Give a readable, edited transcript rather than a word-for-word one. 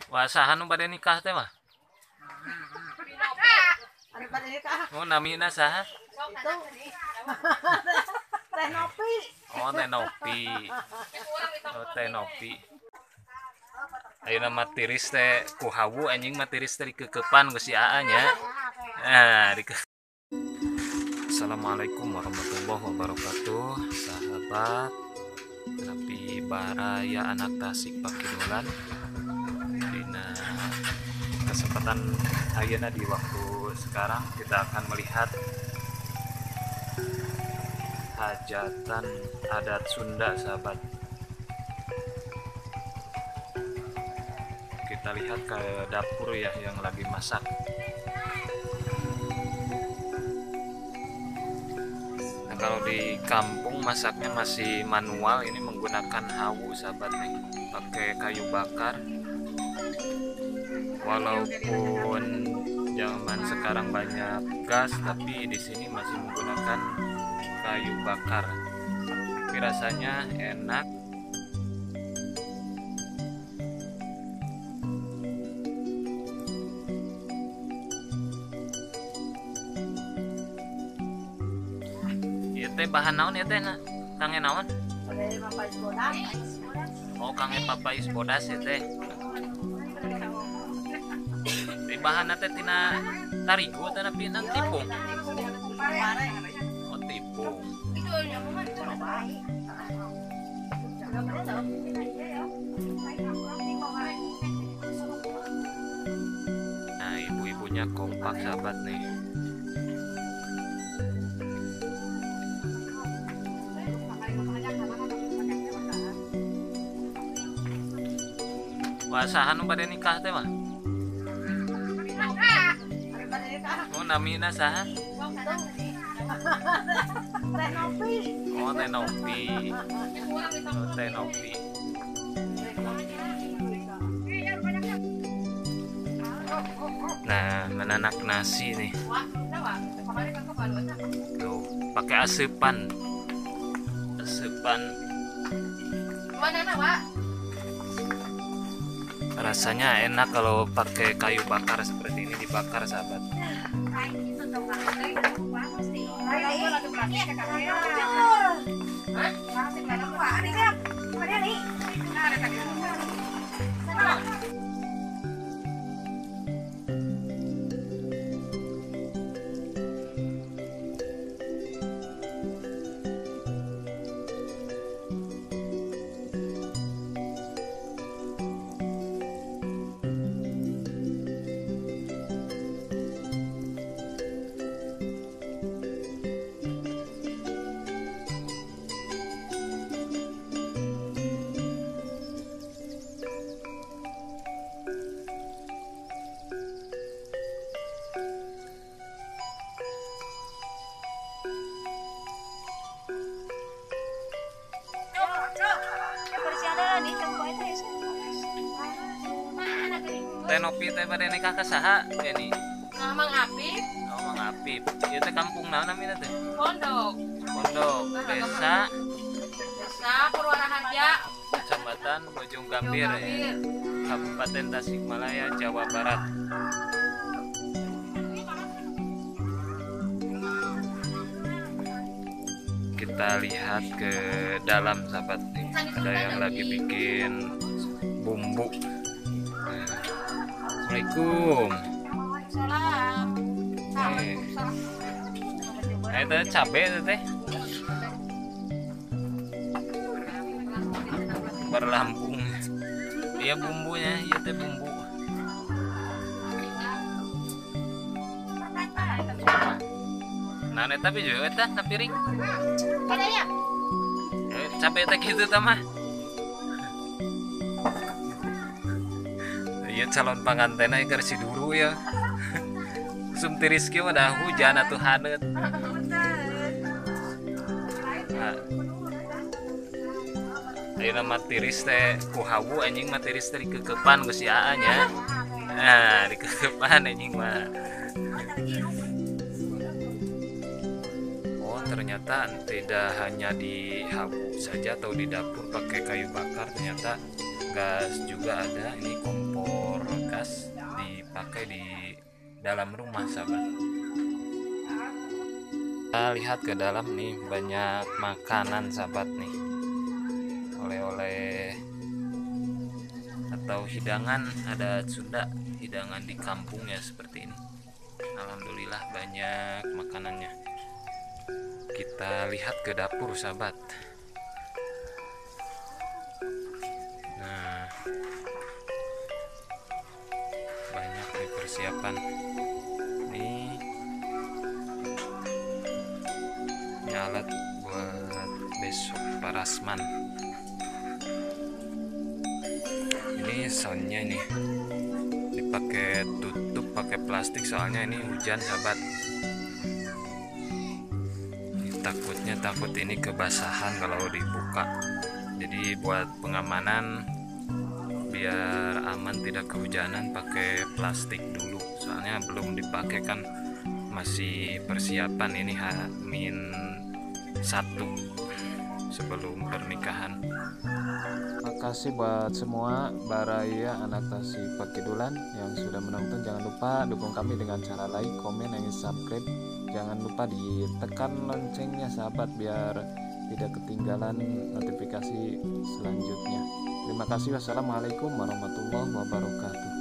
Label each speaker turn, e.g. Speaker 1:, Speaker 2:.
Speaker 1: Wah, saha nu bade nikah teh mah?
Speaker 2: Anu bade nikah.
Speaker 1: Oh, namina saha?
Speaker 2: Itu. Teh Nopi.
Speaker 1: Oh, Teh Nopi. Oh, Teh Nopi. Ayeuna mah tiris teh ku hawu anjing mah tiris teh dikekepan ku si Aa nya. Nah, Assalamualaikum warahmatullahi wabarakatuh, sahabat Nabi Baraya anak Tasik Pakidolan. Dina kesempatan ayeuna di waktu sekarang kita akan melihat hajatan adat Sunda, sahabat. Kita lihat ke dapur ya yang lagi masak. Nah, kalau di kampung masaknya masih manual, ini menggunakan hawu, sahabat nih, pakai kayu bakar. Walaupun zaman sekarang banyak gas, tapi di sini masih menggunakan kayu bakar. Tapi rasanya enak. Ieu teh bahan naon ya teh? Kange naon? Oh, kange papais bodas ya teh. Di bahan teh tina tarigu teh pina tipung. Oh, tipung. Nah, ibu-ibunya kompak, sahabat nih. Wah, saha nu bade nikah teh mah? Oh, namina saha?
Speaker 2: Teh Nopi.
Speaker 1: Oh, Teh Nopi. Oh, Teh Nopi. Nah, menanak nasi nih. Tuh, pakai asupan. Asupan. Rasanya enak kalau pakai kayu bakar seperti ini, dibakar, sahabat. Teh Nopi teh bade nikah ka saha ini?
Speaker 3: Nah, Mang Apip.
Speaker 1: Oh, Mang Apip. Ieu teh kampung naon namina teh?
Speaker 3: Pondok.
Speaker 1: Pondok. Desa.
Speaker 3: Desa Purwaraharja.
Speaker 1: Kecamatan Bojong Gambir ya. Kabupaten Tasikmalaya, Jawa Barat. Kita lihat ke dalam, sahabat nih. Ada yang lagi bikin bumbu. Assalamualaikum.
Speaker 3: Waalaikumsalam.
Speaker 1: Nah, itu cabe itu teh. Berlambung. Iya bumbunya, iya teh bumbu. Nah, tapi juga eta na piring. Cabe teh kitu tah mah. Iya calon pangantenna keur si duru ya. Sum tiris kieu mah dah hujan atuh haneut. Nah. Ayeuna mah tiris teh ku hawu anjing mah tiris teh dikekepan ku si Aa nya. Nah, dikekepan anjing mah. Oh, ternyata tidak hanya di hawu saja atau di dapur pakai kayu bakar, ternyata gas juga ada. Ini kompor dalam rumah sahabat. Kita lihat ke dalam nih, banyak makanan sahabat nih, oleh-oleh atau hidangan adat Sunda, hidangan di kampung ya seperti ini. Alhamdulillah banyak makanannya. Kita lihat ke dapur sahabat. Nah, banyak nih persiapan. Ini alat buat besok parasman. Ini soundnya nih dipakai tutup pakai plastik soalnya ini hujan sahabat. Ini takut ini kebasahan kalau dibuka. Jadi buat pengamanan biar aman tidak kehujanan pakai plastik dulu, soalnya belum dipakai kan, masih persiapan ini H-1 sebelum pernikahan. Makasih buat semua baraya anak Tasik Pakidulan yang sudah menonton. Jangan lupa dukung kami dengan cara like, komen, dan subscribe. Jangan lupa ditekan loncengnya sahabat biar tidak ketinggalan notifikasi selanjutnya. Terima kasih. Wassalamualaikum warahmatullahi wabarakatuh.